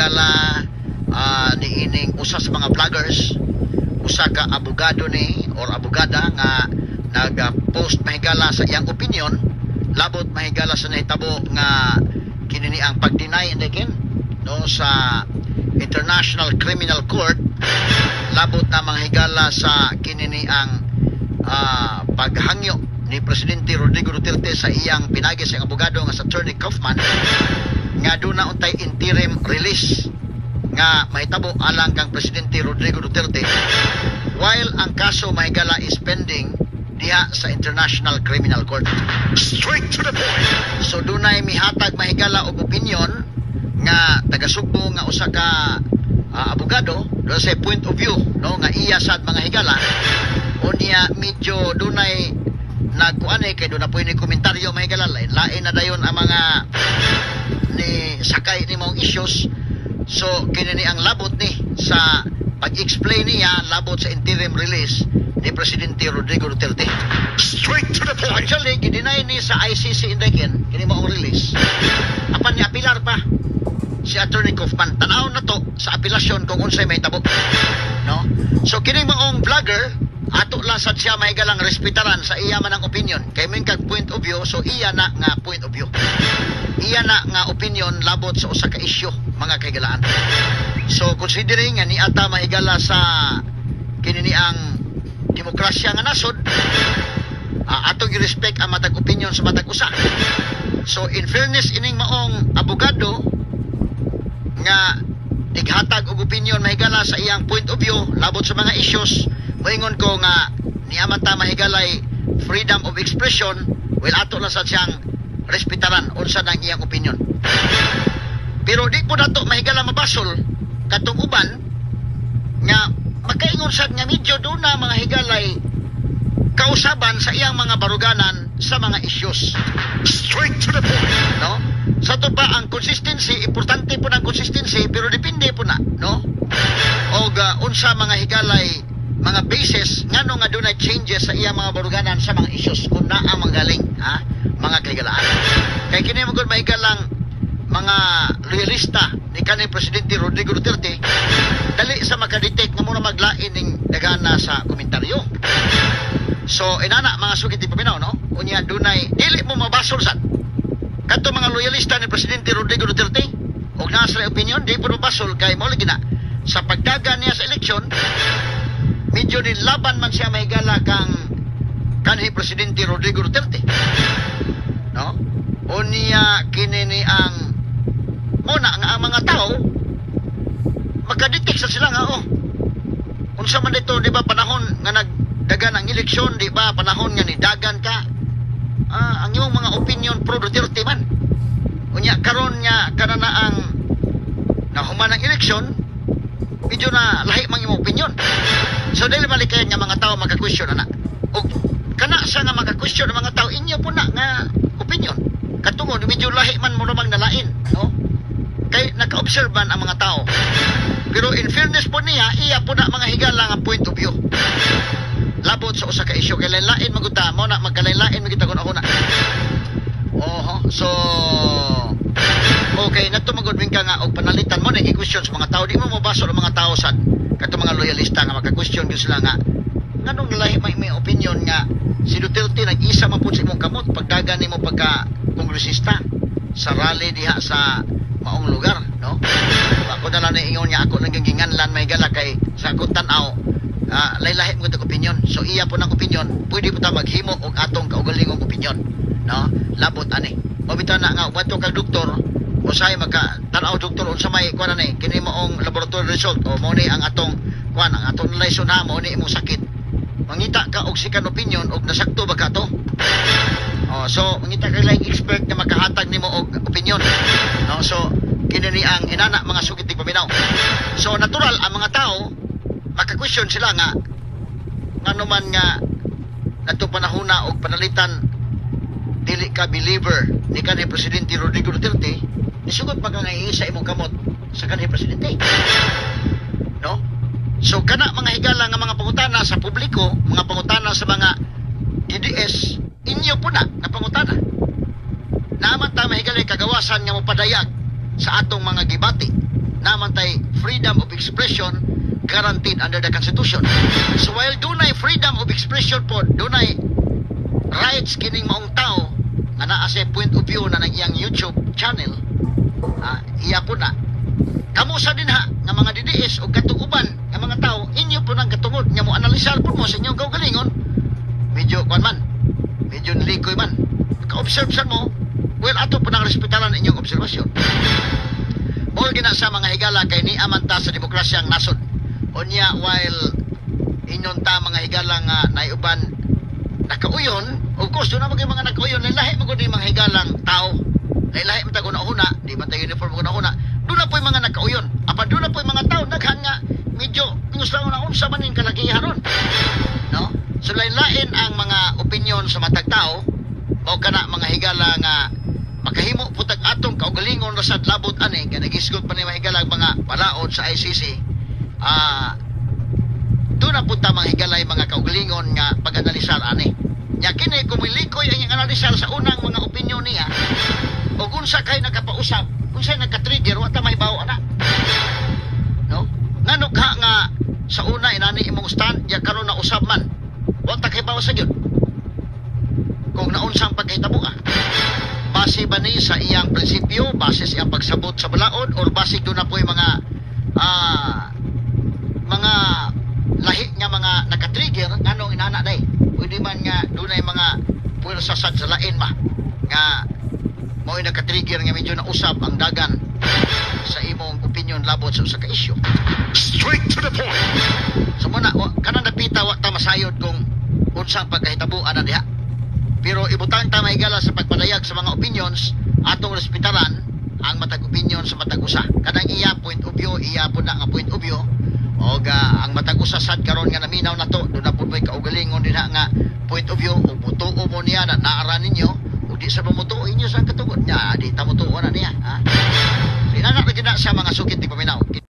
mahigala niining usa sa mga vloggers, usa ka abogado ni or abogada nga nag-post mahigala sa iyang opinion labot mahigala sa nahitabo nga kini ni ang pag-deny ken, no, sa International Criminal Court labot na mga higala sa kini ni ang paghangyo ni Presidente Rodrigo Duterte sa iyang pinagi sa iyang abogado nga sa Attorney Kaufman nga duna untay interim release nga mahitabo alang kang Presidente Rodrigo Duterte while ang kaso, mahigala, is pending diha sa International Criminal Court. Straight to the point. So dunay mihatag, mahigala, og opinion nga taga Sugbo nga usa ka abogado doon sa point of view, no, nga iya sad, mga higala. Unya medyo dunay nagkuan eh, kay duna po ni komentaryo, mahigala, lain lain na dayon ang mga ni sakay ni maong issues. So kini ni ang labot ni sa pag-explain niya labot sa interim release ni Presidente Rodrigo Duterte. Straight to the point. Actually, gideny ni sa ICC indekin kini maong release. Apan ni apilar pa si Attorney Kaufman. Tanaw na to sa apelasyon kung unsay mahitabo. No? So kini maong vlogger, ato lang sad siya mahigalang respetaran sa iya man ang opinion. Kay min kag point of view, so iya na nga point of view. Iya na nga opinion labot sa usa ka issue, mga kahigalaan. So considering nga niata, mahigala, sa kini ni ang demokrasya nga nasod, atong i-respect ang matag opinion sa matag usa. So in fairness ining maong abogado nga tighatag og opinion, mahigala, sa iyang point of view labot sa mga issues, moingon ko nga niaman ta, mahigalay, freedom of expression. Well, ato lang sa siyang respetaran unsa nang iyang opinion. Pero di po nato, mahigala, mabasol katong uban nga makaingon sad nga medyo duna, mga higalay, kausaban sa iyang mga baruganan sa mga issues. Straight to the point. No, sa to pa ang consistency, importante po ng consistency, pero depende po na, no, og unsa, mga higalay, mga basis ngano nga dunay changes sa iyang mga baruganan sa mga issues kung naa manggaling, ha, mga kahigalaan. Kay kini mo gud, mahigalang mga loyalista ni kanhi Presidente Rodrigo Duterte, dali sa makadetect nga muna maglain ning dagana sa komentaryo. So inana, mga sugit di paminaw, no. Unya dunay dili mo mabasol sad kadto mga loyalista ni Presidente Rodrigo Duterte og naa sila opinion, di po mabasol kay mao lagi na sa pagdagan niya sa eleksyon, medyo nilaban man siya, mahigala, kang kanhi Presidente Rodrigo Duterte, no. Unya kini ni ang muna nga ang mga tao makadetect sa sila nga, oh, unsa man dito, di ba panahon nga nagdagan ang eleksyon, di ba panahon nga nidagan ka, ang imong mga opinion pro Duterte man? Unya karon nga kana na ang nahuman ang eleksyon, medyo na lahi mang imong opinion. So dili malikayan nga mga tao maka-question ana. Og kana sa nga maka-question ang mga tao, inyo po na nga opinion katungod medyo lahi man mo namang nalain, no, kay naka-observe man ang mga tao. Pero in fairness po niya, iya po na, mga higala, nga point of view labot sa usa ka issue kay lain maguta mo na magkalain-lain magita kun ako na. Oho, so okay na magud ka nga og panalitan mo na i-question sa mga tao, di mo mabasol ang mga tao sad kadto mga loyalista nga maka-question gyud sila nga nganong lahi may opinion nga si Duterte nag-isa man pud sa imong kamot pagdagan nimo pagka kongresista sa rally diha sa maong lugar, no. Ako na lang ingon niya, ako nang ginganlan, may gala, kay sa akong tan-aw, laylahi mo itong opinion. So iya po ng opinion, pwede po ta maghimo og atong kaugalingong opinion, no, labot ani. Mao bitaw na nga wadto kag doktor, usahay maka tan-aw doktor unsa may kuan ani kini maong laboratory result o mao ni ang atong kuan, ang atong analysis na mao ni imong sakit. Mangita ka og second opinion og nasakto ba ka to. Oh, so mangita ka laing expert nga makahatag nimo og opinion. No, so kini ni ang inana, mga sugit tig paminaw. So natural ang mga tao maka-question sila nga ngano man nga nadto panahona og panalitan dili ka believer ni kanhi Presidente Rodrigo Duterte, nisugot pa ka nga iisa imong kamot sa kanhi presidente. No? So kana, mga higala, nga mga pangutana sa publiko, mga pangutana sa mga DDS, inyo po na nga pangutana. Naman ta, mahigalay, kagawasan nga mopadayag sa atong mga gibati. Naa man tay freedom of expression guaranteed under the Constitution. So while dunay freedom of expression po, dunay rights kining maong tao nga naa sa point of view na ng iyang YouTube channel, iya po na. Kamo sa dinha nga mga DDS o katong uban nga mga tao, inyo po nang katungod nga mo analisar po mo sa inyong kaugalingon, medyo kuan man, medyo nilikoy man. Ka-observe sad mo, well, ato po nang respetaran inyong obserbasyon. Mao gina sa mga higala kay naa man ta sa demokrasyang nasod. Unya while ingon ta, mga higala, nga naiuban nakauyon, of course doon na mga nakauyon, lahi man gud ni mga higalang tao. Lahi man tag una, di man tayo uniform una-una. Doon na po yung mga nakauyon. Apan doon na po yung mga tao daghan nga medyo gusto na unsa man ning kalakihan ron. No? So lain-lain ang mga opinion sa matag tao, mao kana, mga higala, nga makahimo po tag atong kaugalingon ra sad labot ani kay nagisgot pa ni mga higala ang mga balaod sa ICC. Doon na punta, mga higalay, mga kaugalingon nga pag-analisar ani. Nya kini kung milikoy ang iyang analisar sa unang mga opinion niya o unsa kay nakapausap, unsay nagka-trigger, wa ta mahibaw ana. No? Ngano ka nga sa una inani imong stand ya karon na usab man? Wa ta kahibaw sa gyud kung naunsang pagkahitabo ah. Base ba ni sa iyang prinsipyo, base sa iyang pagsabot sa balaod, or base doon na po yung mga lahi nga mga naka-trigger nganong inana day? Pwede man nga dunay mga puwersa sad sa lain ba nga mao'y naka-trigger nga medyo nausab ang dagan sa imong opinion labot sa usa ka issue. Straight to the point. So muna, kanang dapita wa ta masayod kung unsang pagkahitabuan na diha. Pero ibutang ta, mahigala, sa pagpadayag sa mga opinions, atong respetaran ang matag opinion sa matag usa. Kanang iya point of view, iya po na nga point of view. Og ang matag usa sad karon nga naminaw na to, doon na po may kaugalingon dinha nga point of view ug mutuo mo niya na naara ninyo ug di sa mo mutuo, inyo sa katungod niya, di ta mutuo na niya, ha. So inana ra gyud na sa mga sukit.